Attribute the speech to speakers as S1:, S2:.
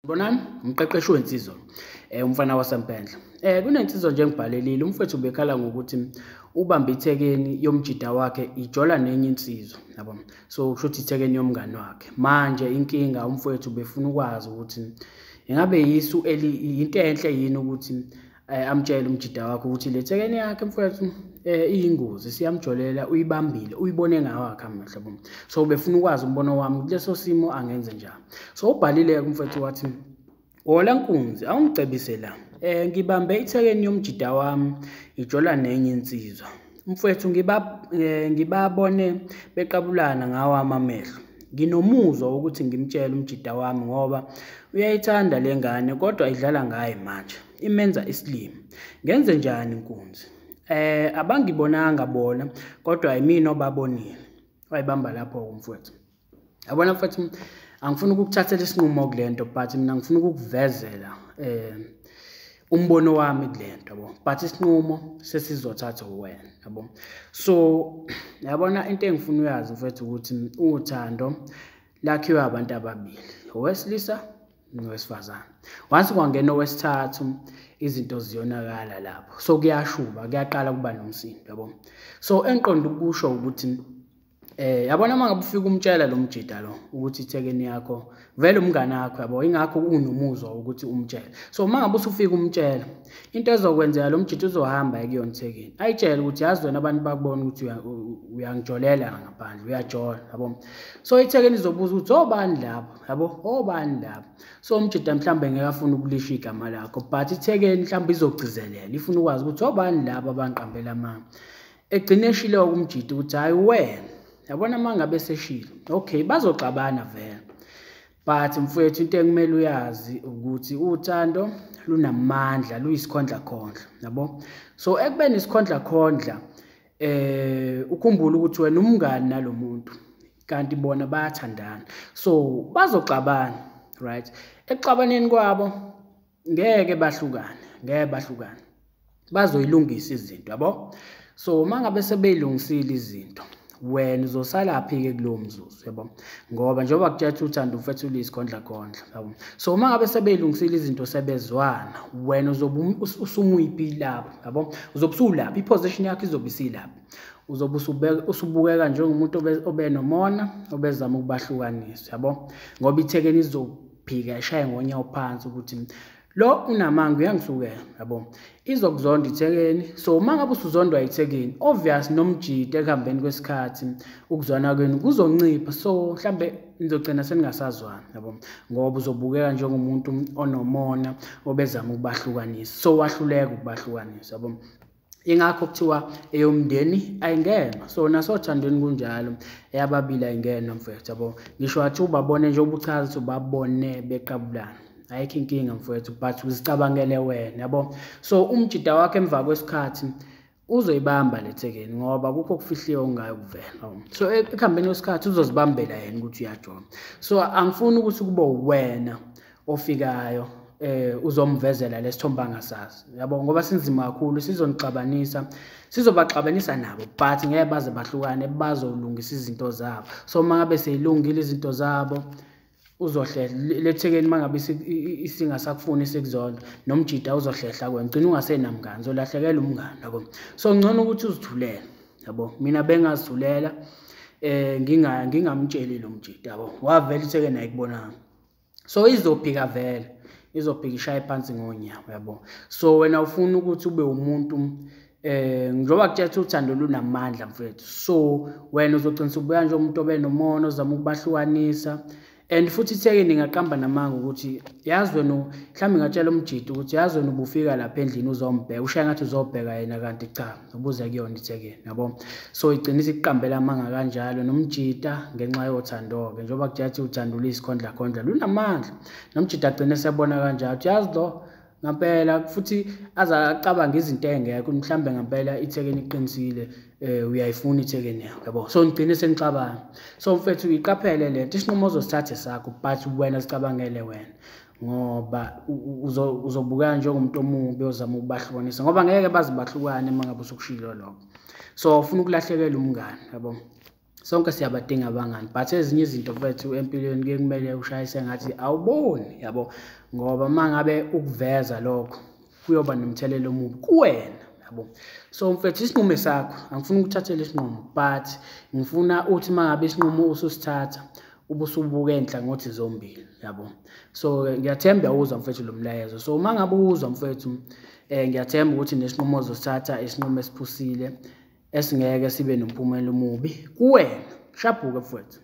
S1: Bonani, umqeqeshi wensizwa, umfana waseMpendle. Kunensizwa nje engibhalelile, umfowethu ubekhala ngokuthi ubambe ithekeni yomjida wakhe ijola nenye insizwa, yabo. So kusho ukuthi ithekeni yomngani wakhe. Manje inkinga umfowethu ubefuna ukwazi ukuthi ingabe yisu into enhle yini ukuthi amtshele umjida wakhe ukuthi le thekeni yakhe mfowethu iyingozi, siyamjolela, uyibambile, uyibone ngawakhe amehlo, yabo. So ubefuna ukwazi umbono wami kuleso simo angenze njani. So ubhalile umfowethu wathi, "Wola nkunzi, awungicebise la. Ngibambe ithekeni yomjida wami ijola nenye insizwa. Mfowethu ngibabone beqabulana ngawami amehlo. Nginomuzwa wokuthi ngimtshele umjida wami ngoba uyayithanda le ngane kodwa idlala ngaye manje. Imenza isilima. Ngenze njani nkunzi? Abangibonanga bona kodwa yimina obabonile." Wayibamba lapho umfowethu. Yabona mfowethu, angifuni ukukuthathela isinqumo kulento, but mina ngifuna ukukuvezela umbono wami kulento, yabo. But isinqumo sesizothatha wena, yabo. So yabona into engifuna uyazi mfowethu ukuthi uthando lakhiwe abantu ababili, owesilisa nowesifazane. Once kwangena owesithathu izinto ziyonakala lapho. So kuyashuba, kuyaqala kuba nomsindo, yabo. So engiqonda ukusho ukuthi yabona uma ngabe ufika umtshela lo mjida lo ukuthi ithekeni yakho vele umngane wakho, yabo, ingakho unomuzwa ukuthi umtshele. So uma ngabe usufika umtshela, into ezokwenzeka lo mjida uzohamba ekuyona ithekeni ayitshele ukuthi yazi wena abantu bakubona ukuthi uyangijolela ngaphandle, uyajola, yabo. So ithekeni izobuza ukuthi obani lapho, yabo, obani lapho. So umjida mhlawumbe ngeke afune ukulisha igama lakho, but ithekeni mhlawumbe izogcizelela ifuna ukwazi ukuthi obani labo abangiqambela amanga. Egcine eshilo umjida ukuthi hayi wena, yabona uma ngabe seshilo, okay, bazoxabana vele. But mfowethu into ekumele uyazi ukuthi uthando lunamandla, luyisikhondlakhondla, yabo. So ekubeni isikhondlakhondla, ukhumbule ukuthi wena umngani nalomuntu, kanti bona bayathandana. So bazoxabana, right? Ekuxabaneni kwabo ngeke bahlukane, ngeke bahlukane. Bazoyilungisa izinto, yabo. So uma ngabe sebeyilungisile izinto, wena uzosala phi-ke kulowo mzuzu, yabo, ngoba njengoba kutshela uthando mfethu luyisikhondlakhondla, yabo. So uma ngabe sebeyilungisile izinto sebezwana, wena uzobe usumuyiphi lapho, yabo, uzobe usulapho, i-position yakho izobe isilapho, uzobe usubukeka njengomuntu obenomona, obezama ukubahlukanisa, yabo, ngoba ithekeni izophika ishaye ngonyawo phansi ukuthi lo unamanga uyangisukela, yabo. Izokuzonda ithekeni. So uma ngabe usuzondwa ithekeni, obvious nomjida ekuhambeni kwesikhathi ukuzwana kwenu kuzoncipha. So mhlambe nizogcina seningasazwani, yabo, ngoba uzobukeka njengomuntu onomona obezama ukubahlukanisa. So wahluleka ukubahlukanisa, yabo. Ingakho kuthiwa eyomndeni ayingenwa. So nasothandweni kunjalo, eyababili ayingenwa mfowethu, yabo. Ngisho wathi ubabone nje ubuchaza ukuthi ubabone beqabulana, ayikho inkinga mfowethu, but uzicabangele wena, yabo. So umjida wakhe emva kwesikhathi uzoyibamba le thekeni ngoba kukho okufihliwe okungayokuvela. So ekuhambeni kwesikhathi uzozibambela yena ukuthi uyajola. So angifuni ukuthi kube wena ofikayo uzomvezela lesithombe angasazi, yabo, ngoba sinzima kakhulu, sizonixabanisa, sizobaxabanisa nabo, but ngeke baze bahlukane, bazolungisa izinto zabo. So uma ngabe seyilungile izinto zabo, uzohlehla lethekeni uma ngabe isingasakufuni isikuzonda, nomjida uzohlehla kwena, ugcina ungasenamngani, uzolahlekelwa umngani, yabo. So ngcono ukuthi uzithulele, yabo. Mina bengazithulela, ngingamtsheli lo mjida, yabo, wavela ithekeni ayikubonanga. So izophika vele, izophika ishaye phansi ngonyawo, yabo. So wena ufuna ukuthi ube umuntu njengoba kutshela uthando lunamandla mfethu. So wena uzogcina ubuya nje umuntu obenomona ozama ukubahlukanisa. And futhi ithekeni ingaqamba namanga ukuthi yazi wena, mhlawumbe ngatshela umjida ukuthi yazi wena ubufika lapha endlini uzombheka, ushaya ngathi uzobheka yena kanti cha, ubuze kuyona ithekeni, yabo. So igcina isiqambela amanga kanjalo nomjida ngenxa yothando-ke, njengoba kutshela uthando luyisikhondlakhondla lunamandla, nomjida agcine sebona kanjalo ukuthi yazi lo ngampela, futhi azacabanga izinto engekho, mhlambe ngampela ithekeni iqinisile, uyayifuna ithekeni yakho, yabo. So ngigcine senixabana. So mfethu uyiqaphele lento, isinqumo ozosithatha sakho, but wena sicabangele wena, ngoba uzobukeka njengomuntu omubi ozama ukubahlukanisa, ngoba ngeke baze bahlukane uma ngabe usukushilo lokho. So ufuna ukulahlekela umngane, yabo. Sonke siyabadinga abangani, but ezinye izinto mfethu empilweni kuye kumele ushaye sengathi awuboni, yabo, ngoba uma ngabe ukuveza lokho kuyoba nomthelela omubi kuwena, yabo. So mfethu, isinqumo sakho, angifuni ukuthathela isinqumo, but ngifuna uthi uma ngabe isinqumo ususithatha ubusubuka enhlangothi zombili, yabo. So ngiyathemba uyawuzwa mfethu lo mlayezo. So uma ngabe uwuzwa mfethu, ngiyathemba ukuthi nesinqumo ozosithatha isinqumo esiphusile esingeke sibe nomphumela omubi kuwena. Shabhuke mfethu.